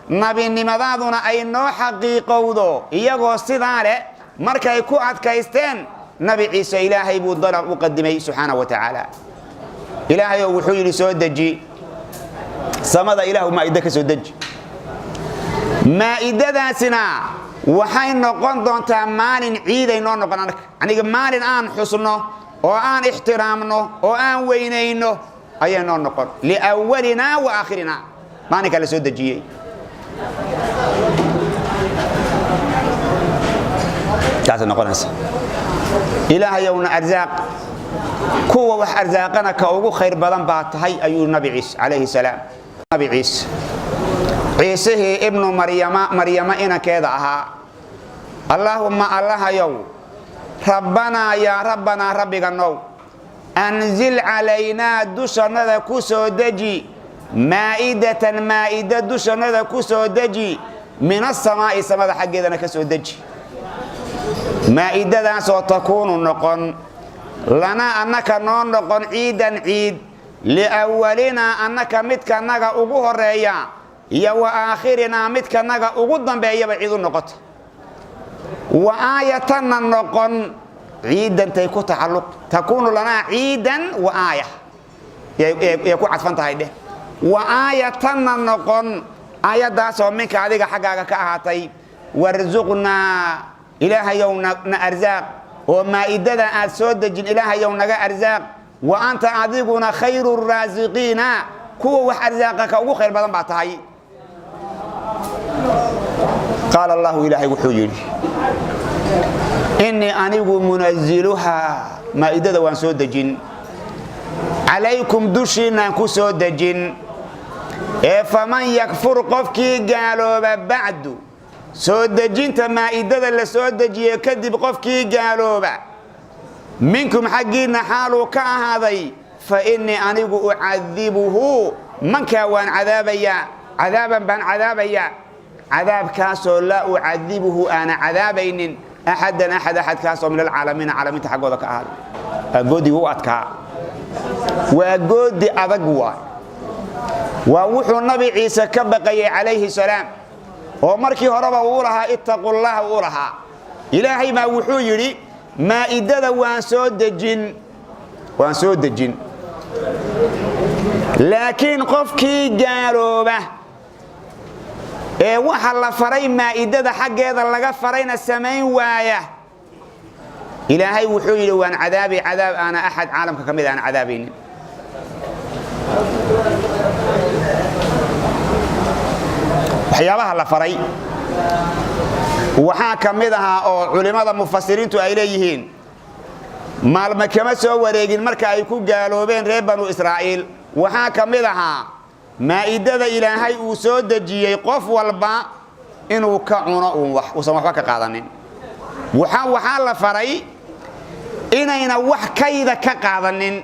nabinimadaaduna ay noo xaqiiqowdo, iyagoo sidaa leh, markay ku adkaysteen, Nabi Ciise Ilaahay buu dalab u qadimay subxaana wa tacaala. Ilaahay oo wuxuu yidhi: soo deji samada, Ilaahu maa'ida ka soo deji. Maa'idadaasina waxay noqon doontaa maalin ciiday noo noqon anaka, aniga maalin aan xusno oo aan ixtiraamno oo aan weynayno ayay noo noqon, liawalinaa wa aakhirina, maalinkaa la soo dejiyey. Taasay noqonaysa. Ilaahayowna arsaaq, kuwa wax arsaaqana ka ugu khayr badan baa tahay, ayuu Nabi Ciise calayhi salaam. Nabi Ciise, Ciisihii ibnu Maryama, Maryama inankeeda ahaa: Allaahumma, Allahayow, rabbanaa, yaa rabbanaa, rabbiganow, anzil calaynaa, dushannada ku soo deji, maa'idatan, maa'ida dushannada ku soo deji, min asamaa'i, samada xaggeedana ka soo deji, maa'idadaasoo takuunu noqon lanaa, annaka noo noqon, ciidan, ciid, liawalinaa, annaka midkanaga ugu horeeya, iyo wa aakhirinaa, midkanaga ugu dambeeyaba ciid u noqota, wa aayatanna noqon. Ciidantay ku tacalluq, takuunu lanaa ciidan wa aaya yay ku cadfan tahay dheh. Wa aayatanna noqon, aayaddaasoo minka, adiga xaggaaga ka ahaatay. Warsuqnaa, Ilaahayow na arsaaq, oo maa'idada aad soo dejin Ilaahayow naga arsaaq, wa anta, adiguna, khayru raasiqiina, kuwa wax arsaaqa ka ugu khayr badan baa tahay. Qaala Allahu, Ilaahay wuxuu yidhi: innii, anigu, munaziluhaa, maa'idada waan soo dejin, calaykum, dushiinaan ku soo dejin. Ee faman yakfur, qofkii gaalooba, bacdu, soo dejinta maa'idada la soo dejiye kadib qofkii gaalooba, minkum, xaggiinna xaaluu ka ahaaday, fa innii, anigu, ucadibuhu, Mankaa waan cadaabayaa, cadaaban baan cadaabayaa, cadaabkaasoo laa ucadibuhu aana cadaabaynin axadan axad, axadkaasoo min alcaalamiina, caalamiinta xaggooda ka ahaaday. Waa goodiga u adkaa, waa goodi adag. Waa wuxuu Nabi Ciise ka baqayay calayhi salaam, oo markii horeba uu lahaa ittaqullaha uu lahaa. Ilaahay baa wuxuu yidhi: maa'idada waan soo dejin, waan soo dejin, laakiin qofkii gaalooba ee waxa la faray maa'idada xaggeeda laga farayna samayn waaya, Ilaahay wuxuu yidhi waan cadaabi cadaab aana axad caalamka ka mid aan cadaabaynin. Waxyaabaha la faray waxaa ka mid ahaa oo culimmada mufasiriintu ay leeyihiin, maalma kama soo wareegin marka ay ku gaaloobeen reer Banu Israa'iil, waxaa ka mid ahaa maa'idada Ilaahay uu soo dejiyey qof walba inuu ka cuno uun, wax uusan waxba ka qaadanin. Waxaa la faray inayna wax kayda ka qaadanin.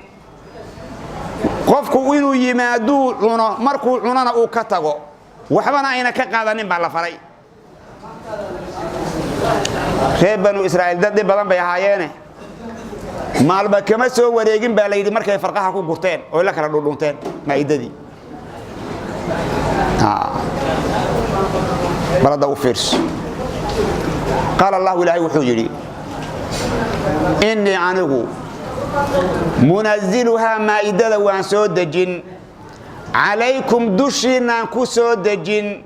Qofku inuu yimaaduu cuno, markuu cunona uu ka tago, waxbana ayna ka qaadanin baa la faray. Reer Banu Israa'iil dad dhib badan bay ahaayeene, maalba kama soo wareegin baa la yidhi markay farqaha ku gurteen oo la kala dhudhunteen maa'idadii. Balada u fiirso. Qaala Allahu, Ilaahay wuxuu yidhi: innii anigu munaziluhaa, maa'idada waan soo dejin, calaykum dushiinaan ku soo dejin,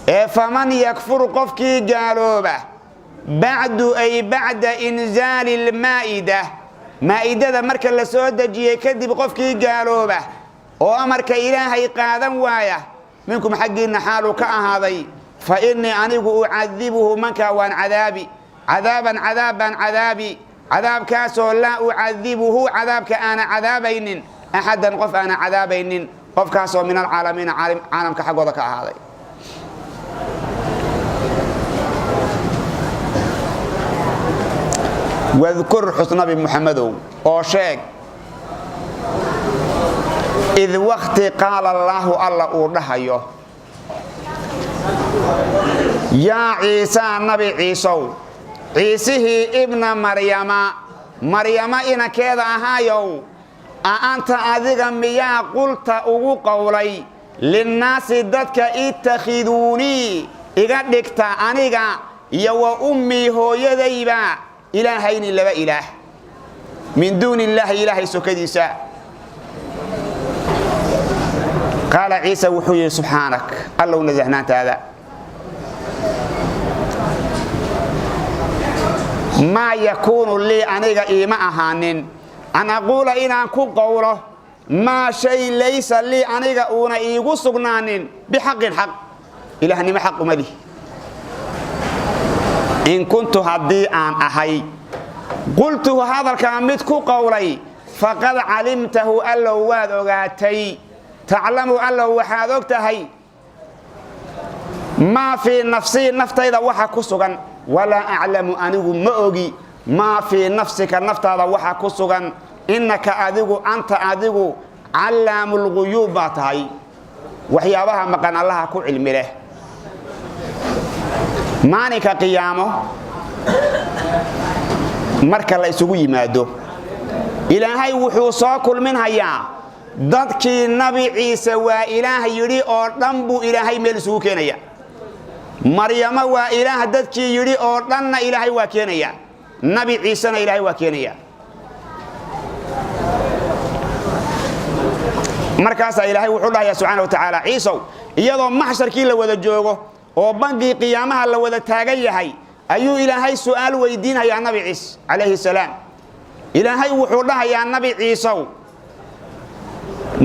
ee faman yakfur, qofkii gaalooba, bacdu ay bacda inzaali almaa'ida, maa'idada marka la soo dejiyey kadib qofkii gaalooba oo amarka Ilaahay qaadan waaya, minkum xaggiinna xaaluu ka ahaaday, fa innii anigu ucadibuhu, mankaa waan cadaabi, cadaaban cadaab baan cadaabi, cadaabkaasoo laa ucadibuhu, cadaabka aana cadaabaynin, axadan qof aana cadaabaynin, qofkaasoo min alcaalamiina, caalamka xaggooda ka ahaaday. Wadkur, xus, Nabi Muxamedow, oo sheeg, id wakti qaala Allaahu, Alla uu dhahayo: yaa Ciisaa, Nabi Ciisow, Ciisihii ibna Maryama, Maryama inankeeda ahaayow, a anta, adiga miyaa, qulta, ugu qowlay, linnaasi, dadka, ittakhiduunii, iga dhigta aniga iyo wa ummii, hooyadayba, ilaahayni, laba ilaah, min duuni illaahi, Ilaahay sokadiisa? Qaala Ciisa wuxuu yidhi: subxaanak, Allow nasahnaantaada, maa yakuunu lii, aniga iima ahaanin, an aquula, inaan ku qowlo, maa shay laysa lii, aniga uuna iigu sugnaanin, bixaqin, xaq, ilaahnimo xaq uma lihi. In kuntu, haddii aan ahay, qultuhu, hadalkaa mid ku qowlay, faqad calimtahu, Allow waad ogaatay. Taclamu, Allow waxaad og tahay, maa fii nafsii, naftayda waxa ku sugan, walaa aclamu, anigu ma ogi, maa fii nafsika, naftaada waxa ku sugan. Innaka adigu, anta adigu, callaamu lguyuub baa tahay, waxyaabaha maqan Allaha ku cilmi leh. Maalinka qiyaamo marka la isugu yimaado, Ilaahay wuxuu soo kulminhayaa dadkii Nabi Ciise waa Ilaah yidhi oo dhan buu Ilaahay meel isugu keenaya. Maryamo waa Ilaah dadkii yidhi oo dhanna Ilaahay waa keenaya. Nabi Ciisena Ilaahay waa keenaya. Markaasaa Ilaahay wuxuu dhahayaa subxaana wa tacaala: Ciisow, iyadoo maxsharkii la wada joogo oo bangii qiyaamaha la wada taagan yahay, ayuu Ilaahay su'aal weydiinhayaa Nabi Ciise calayhi salaam. Ilaahay wuxuu dhahayaa: Nabi Ciisow,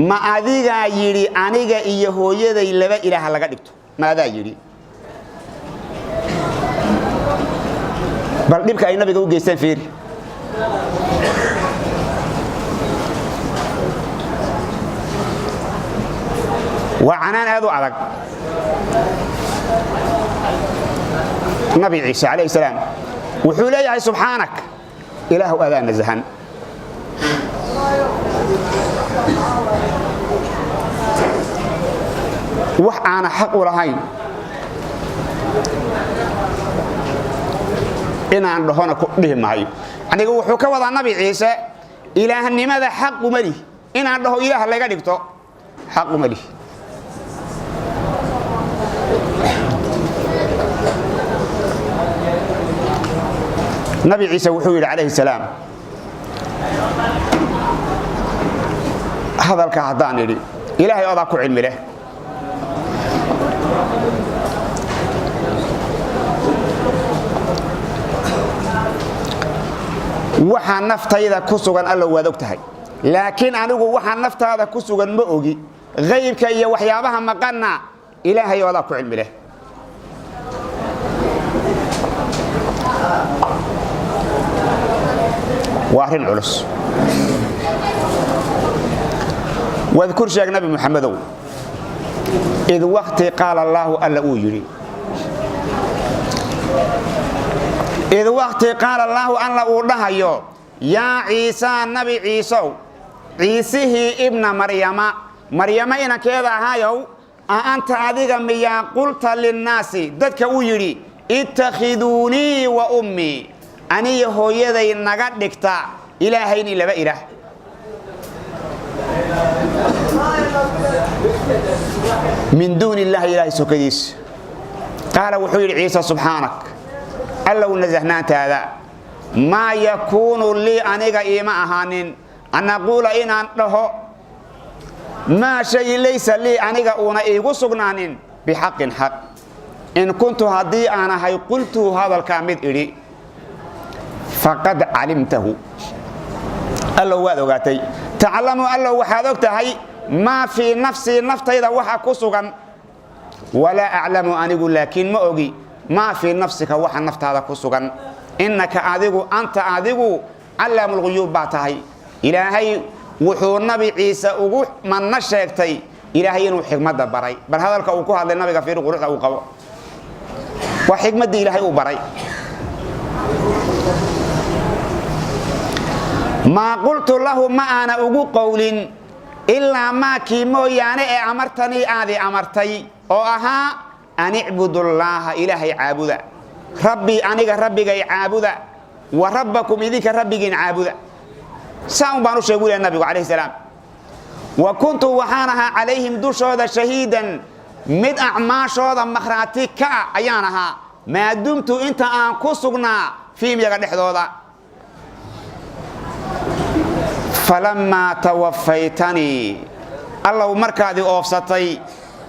ma adigaa yidhi aniga iyo hooyaday laba ilaah laga dhigto? Ma adaa yidhi? Bal dhibka ay nabiga u geysteen fiiri. Waa canaan aad u adag. Nabi Ciise calayhi salaam wuxuu leeyahay: subxaanak, Ilaahu adaa nasahan. Wax aana xaq u lahayn inaan dhahona ku dhihi maayo. Aniga wuxuu ka wadaa Nabi Ciise ilaahnimada xaq uma lihi, inaan dhaho ilaah laga dhigto xaq uma lihi. Nabi Ciise wuxuu yidhi calayhi salaam, hadalka haddaan idhi Ilaahay odaa ku cilmi leh. Waxaa naftayda ku sugan Allow waad og tahay, laakiin anigu waxaa naftaada ku sugan ma ogi. Haybka iyo waxyaabaha maqanna Ilaahay odaa ku cilmi leh. Waa arrin culus. Wadkur, sheeg Nabi Muxamedow, id wakti qaala Allaahu, alla uu yidhi, id wakti qaala Allaahu, alla uu dhahayo, yaa Ciisaa, Nabi Ciisow, Ciisihii ibna Maryama, Maryamo inankeeda ahaayow, a anta, adiga miyaa, qulta linnaasi, dadka uu yidhi, ittakhiduunii wa ummii, aniya hooyaday naga dhigta ilaahayni, laba ilaah, min duuni illaahi, Ilaahay sokadiisa? Qaala, wuxuu yidhi Ciise, subxaanak, Allow nasahnaantaada, maa yakuunu lii, aniga iima ahaanin, an aquula, inaan dhaho, maa shay laysa lii, aniga uuna iigu sugnaanin, bixaqin, xaq. In kuntu, haddii aan ahay, qultuhu, hadalkaa mid idhi, faqad calimtahu, Allow waad ogaatay. Taclamu, Allow waxaad og tahay, maa fii nafsii, naftayda waxa ku sugan, walaa aclamu, anigu laakiin ma ogi, maa fii nafsika, waxa naftaada ku sugan. Innaka, adigu, anta, adigu, callaamu lguyuub baa tahay. Ilaahay wuxuu Nabi Ciise ugu manno sheegtay Ilaahay inuu xigmadda baray. Bal hadalka uu ku hadlay nabiga fiir, quruxda uu qabo, waa xigmaddii Ilaahay uu baray. Maa qultu lahu, ma aana ugu qowlin, ilaa maakii mooyaane ee amartanii, aadi amartay, oo ahaa an icbudullaaha, Ilaahay caabuda, rabbii, aniga rabbigay caabuda, wa rabbakum, idinka rabbigiin caabuda. Saa un baan u sheegu leh nabigu calayhi salaam. Wa kuntu, waxaan ahaa, calayhim, dushooda, shahiidan, mid acmaashooda makhraati ka ah ayaan ahaa, maadumtu, inta aan ku sugnaa, fiihim, yaga dhexdooda. Falammaa tawafaytanii, Allow markaadii oofsatay,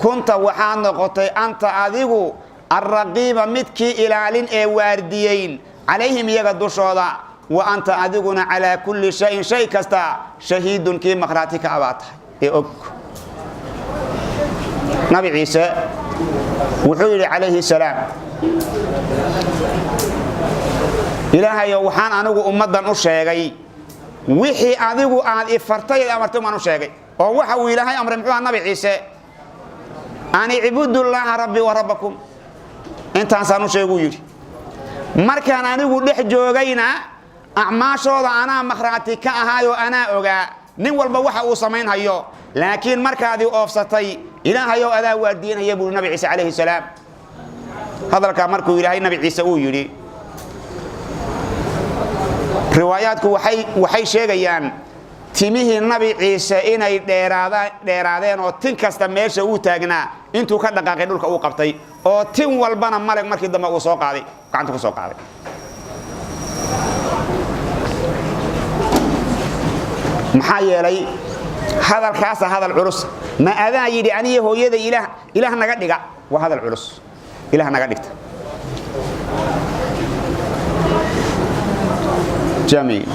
kunta, waxaad noqotay, anta, adigu, alraqiiba, midkii ilaalin ee waardiyeyn, calayhim, iyaga dushooda, wa anta, adiguna, calaa kulli shayin, shay kasta, shahiidun, kii makhraati ka abaa tahay ee og. Nabi Ciise wuxuu yidhi calayhi salaam, Ilaahayo, waxaan anigu ummaddan u sheegay wixii adigu aad ifartay eed amartay baan u sheegay. Oo waxa uu Ilaahay amray muxuu aha Nabi Ciise? An icbudullaaha rabbii wa rabbakum. Intaasaan u sheeguu yidhi. Markaan anigu dhex joogayna acmaashooda anaa makhraati ka ahaayoo anaa ogaa nin walba waxa uu samaynhayo, laakiin markaadii oofsatay, Ilaahayow, adaa waardiinaya, buuri Nabi Ciise calayhi salaam. Hadalkaa markuu Ilaahay Nabi Ciise uu yidhi, riwaayaadku waxay sheegayaan timihii Nabi Ciise inay dheeraadeen, oo tin kasta meesha uu taagnaa intuu ka dhaqaaqay dhulka uu qabtay, oo tin walbana malag markii dambe uu soo qaaday, gacanta ku soo qaaday. Maxaa yeelay hadalkaasa hadal culus. Ma adaa yidhi aniga hooyada ilaah ilaah naga dhiga? Waa hadal culus. Ilaah naga dhigta. Jamiil.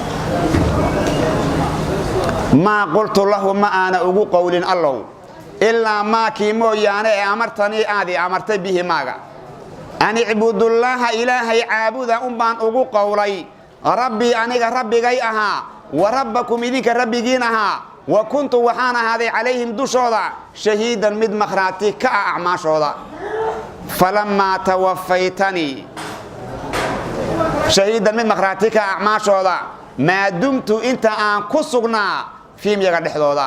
Maa qultu lahu, ma aana ugu qowlin, Allow, ilaa maakii mooyaane ee amartanii, aadii amartay, bihi, maaga, an icbudullaaha, Ilaahay caabuda, un baan ugu qowlay, rabbii, aniga rabbigay ahaa, wa rabbakum, idinka rabbigiin ahaa. Wa kuntu, waxaan ahaaday, calayhim, dushooda, shahiidan, mid makhraati ka ah acmaashooda. Falammaa tawafaytanii, shahiidan, mid makhraati ka ah acmaashooda, maa dumtu, inta aan ku sugnaa, fiihim, yaga dhexdooda.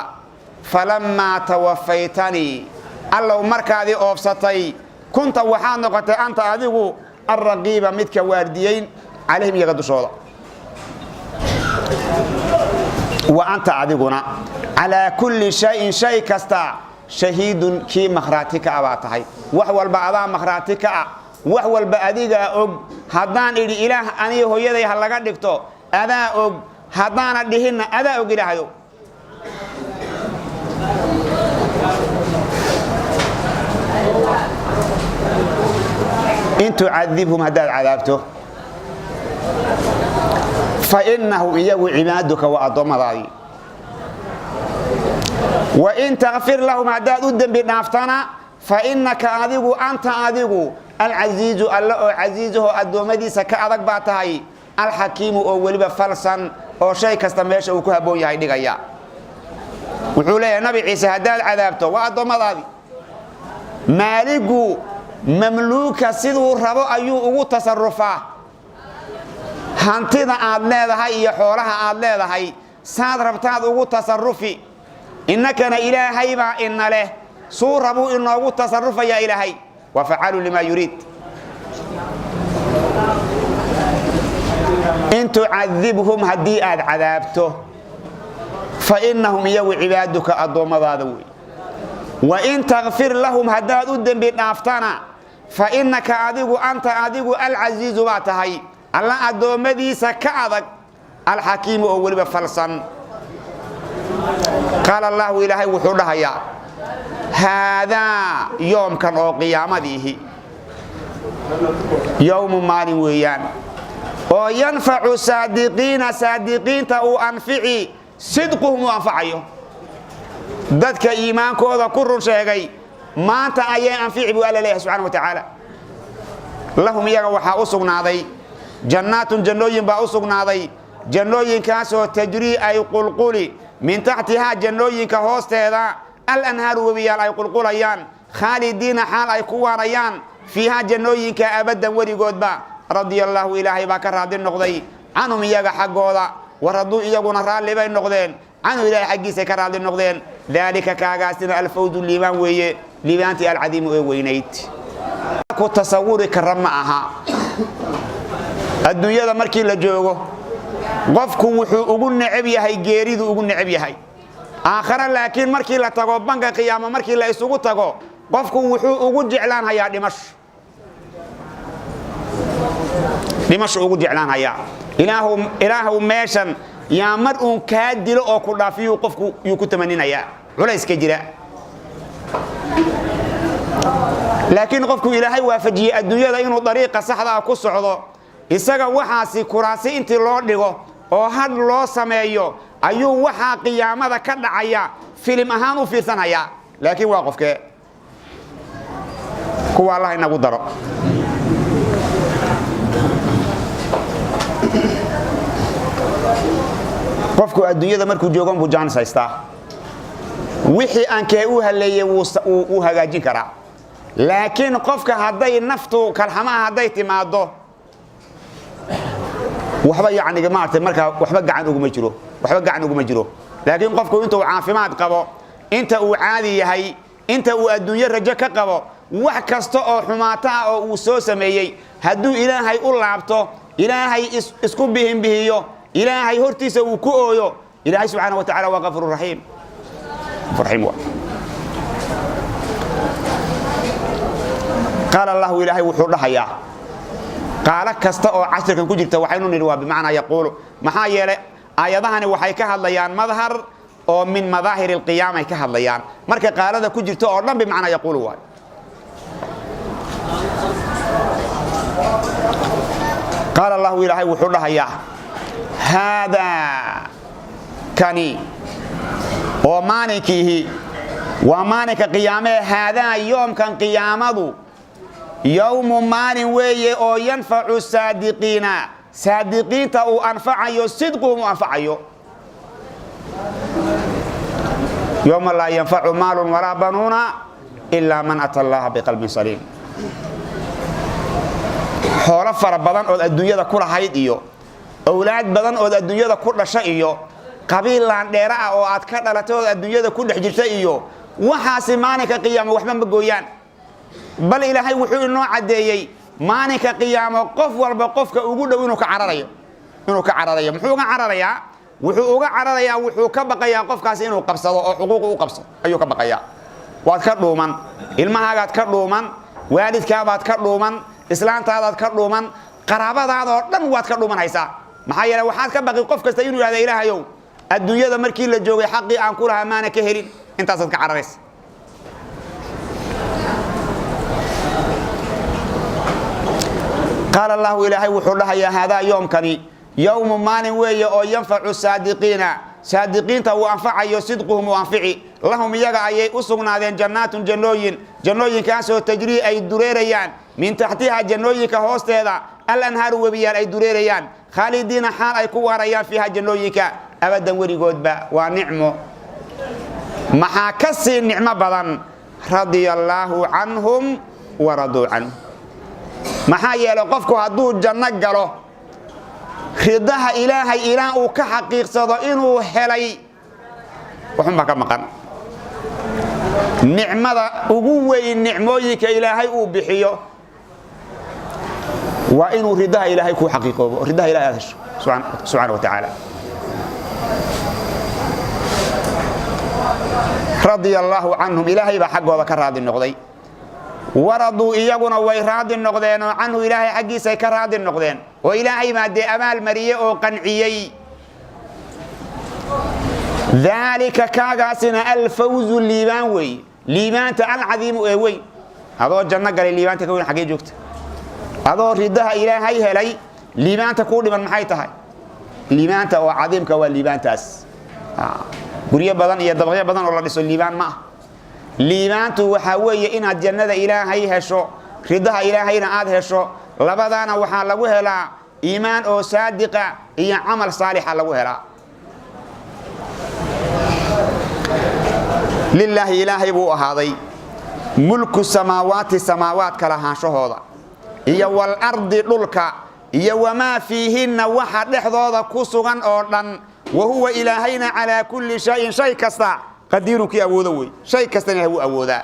Falammaa tawafaytanii, Allow markaadii oofsatay, kunta waxaad noqotay, anta adigu, alraqiiba midka waardiyeyn, calayhim iyaga dushooda. Wa anta adiguna calaa kulli shayin shay kasta shahiidun kii makhraati ka ah baa tahay. Wax walba adaa makhraati ka ah, wax walba adigaa og. Haddaan idhi Ilaah aniga hooyaday ha laga dhigto, adaa og. Haddaana dhihinna, adaa og, Ilaahdo. In tucadibhum haddaad cadaabto, fa innahum iyagu cibaaduka waa addoommadaadii. Wa in takfir lahum haddaad u dembi dhaaftana, fa innaka adigu, anta adigu, alcasiizu alle oo casiizaho addoommadiisa ka adag baa tahay, alxakiimu oo weliba falsan oo shay kasta meesha uu ku habboon yahay dhigaya. Wuxuu leeyahay Nabi Ciise, haddaad cadaabto waa addoommadaadii. Maaligu mamluuka siduu rabo ayuu ugu tasarufaa. Hantida aad leedahay iyo xoolaha aad leedahay saad rabtaad ugu tasarufi. Innakana Ilaahay baa ina leh, suu rabuu inoogu tasarufayaa. Ilaahay waa facaalu limaa yuriid. In tucadibhum haddii aad cadaabto, fa innahum iyagu cibaaduka addoommadaada wey. Wa in takfir lahum haddaad u dembi dhaaftana, fa innaka adigu, anta adigu, alcasiizu baa tahay alla addoommadiisa ka adag, alxakiimu oo weliba falsan. Qaala Allaahu Ilaahay wuxuu dhahayaa: haadaa yoomkan oo qiyaamadiihi yowmu maalin weeyaan oo yanfacu saadiqiina saadiqiinta uu anfici, sidquhum uu anfacayo. Dadka iimaankooda ku run sheegay maanta ayay anfici buu Alla leeyahay subxana wa tacaala. Lahum iyaga waxaa u sugnaaday jannaatun jannooyin baa u sugnaaday, jannooyinkaasoo tajrii ay qulquli, min taxtihaa jannooyinka hoosteeda, alanhaaru webiyaal ay qulqulayaan, khaalidiina xaal ay ku waarayaan, fiihaa jannooyinka, abaddan weligoodba. Radia allaahu Ilaahay baa ka raadi noqday, canhum iyaga xaggooda, waraduu iyaguna raalli bay noqdeen, canhu Ilahay xaggiisay ka raalli noqdeen. Daalika kaagaasina alfawzu liibaan weeye, liibaantii alcadiimu ee weynayd. Ku tasawuri kara ma aha. Adduunyada markii la joogo qofku wuxuu ugu neceb yahay geeridu ugu neceb yahay. Aakhare laakiin markii la tago, banka qiyaamo markii la isugu tago, qofku wuxuu ugu jeclaan hayaa dhimasho, dhimasho ugu jeclaan hayaa. Ilaahu, Ilaahu meeshan yaa mar uun kaa dilo oo ku dhaafiyuu qofku yuu ku tamaninayaa culayska jira. Laakiin qofku Ilaahay waafajiyey adduunyada inuu dariiqa saxda ah ku socdo, isaga waxaasi kuraasi intii loo dhigo oo hadh loo sameeyo ayuu waxaa qiyaamada ka dhacaya filim ahaan u fiirsanhayaa. Laakiin waa qofkee kuwa? Allah inagu daro. Qofku adduunyada markuu joogan buu jaanis haystaa, wixii aan kee u haleeyey wuu hagaajin karaa. Laakiin qofka hadday naftu kalxamaha hadday timaado, waxba yacni maaragtay markaa waxba gacan uguma jiro, waxba gacan uguma jiro. Laakiin qofku inta uu caafimaad qabo, inta uu caadi yahay, inta uu adduunyo rajo ka qabo, wax kasta oo xumaata ah oo uu soo sameeyey hadduu Ilaahay u laabto, Ilaahay isku bihinbihiyo, Ilaahay hortiisa uu ku ooyo, Ilaahay subxaana wa tacala waa gafuur raxiim, raxiim waa. Qaala Allahu Ilaahay wuxuu dhahayaa. Qaalo kasta oo cashirkan ku jirta waxaynu nidhi waa bimacnaa yaquulu. Maxaa yeelay aayadahani waxay ka hadlayaan madhar oo min madaahir alqiyaama ay ka hadlayaan. Marka qaalada ku jirta oo dhan bimacnaa yaquulu waay. Qaala Allahu Ilaahay wuxuu dhahayaa: haadaa kani oo maalinkiihi waa maalinka qiyaamee. Haadaa yoomkan qiyaamadu yowmu maalin weeye oo yanfacu saadiqiina saadiqiinta uu anfacayo, sidquhum uu anfacayo. Yowma laa yanfacu maalun walaa banuuna ilaa man ata Allaha biqalbin saliim. Xoolo fara badan ood adduunyada ku lahayd iyo owlaad badan ood adduunyada ku dhasha iyo qabiil laandheera ah oo aad ka dhalatay ood adduunyada ku dhex jirta iyo Waxaasi maalinka qiyaamo waxba ma gooyaan. Bal Ilaahay wuxuu inoo caddeeyey maalinka qiyaamo qof walba qofka ugu dhow inuu ka cararayo, inuu ka cararayo. Muxuu uga cararayaa? Wuxuu uga cararayaa, wuxuu ka baqayaa qofkaasi inuu qabsado oo xuquuq u qabsado ayuu ka baqayaa. Waad ka dhuuman, ilmahaagaad ka dhuuman, waalidkaabaad ka dhuuman, islaantaadaad ka dhuuman, qaraabadaadoo dhan waad ka dhuumanaysaa. Maxaa yeele, waxaad ka baqi qof kasta inuu yidhahda: "Ilaahayow, adduunyada markii la joogay xaqii aan ku lahaa maana ka helin." Intaasaad ka cararaysa. Qaala Allahu, Ilaahay wuxuu dhahayaa: haadaa yoomkani yowmu, maalin weeye oo yanfacu saadiqiina, saadiqiinta uu anfacayo, sidquhum uu anfici. Lahum, iyaga ayay u sugnaadeen jannaatun, jannooyin, jannooyinkaasoo tajrii, ay dureerayaan, min taxtiha, jannooyinka hoosteeda, alanhaaru, webiyaal ay dureerayaan, khaalidiina, xaal ay ku waarayaan, fiiha, jannooyinka, abadan, weligoodba. Waa nicmo. Maxaa ka sii nicmo badan? Radia allaahu canhum waraduu canhu. Maxaa yeelay, qofku hadduu janno galo, ridaha Ilaahay ilaa uu ka xaqiiqsado inuu helay, waxunbaa ka maqan. Nicmada ugu weyn nicmooyinka Ilaahay uu bixiyo waa inuu ridaha Ilaahay kuu xaqiiqoobo, ridaha Ilahay aad hesho subxaana wa tacaala. Radia allaahu canhum, Ilaahay baa xaggooda ka raadi noqday. Waraduu, iyaguna way raadi noqdeen oo canhu, Ilaahay xaggiisay ka raadi noqdeen, oo Ilaahay baa dee abaal mariyey oo qanciyey. Daalika, kaagaasina, alfawzu, liibaan weeye, liibaanta alcadiimu ee weyn. Adoo janno galay, liibaanta ka weyn xaggee joogta? Adoo ridaha Ilaahay helay, liibaanta kuu dhiman maxay tahay? Liibaanta oo cadiimka waa liibaantaas. Guryo badan iyo dabaqyo badan oo la dhiso liibaan ma ah. Liibaantu waxaa weeye inaad jannada Ilaahay hesho, ridaha Ilaahayna aad hesho. Labadaana waxaa lagu helaa iimaan oo saadiqa iyo camal saalixa lagu helaa. Lilaahi, Ilaahay buu ahaaday, mulku samaawaati, samaawaadka lahaanshahooda, iyo walardi, dhulka, iyo wamaa fiihinna, waxa dhexdooda ku sugan oo dhan. Wa huwa, Ilaahayna, calaa kulli shayin, shay kasta, qadiirun, kii awoodo wey. Shay kastana Ilahay wuu awoodaa.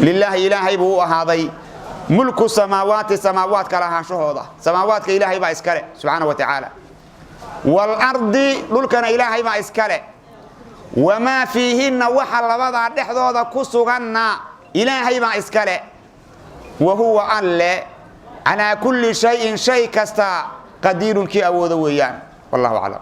Lilaahi, Ilaahay buu u ahaaday, mulku samaawaati, samaawaadka lahaanshahooda. Samaawaadka Ilaahay baa iskale subxaana wa tacaala. Waalardi, dhulkana Ilaahay baa iskale. Wamaa fiihinna, waxa labadaa dhexdooda ku suganna Ilaahay baa iskale. Wa huwa, Alle, calaa kulli shayin, shay kasta, qadiirun, kii awoodo weeyaan. Wallahu aclam.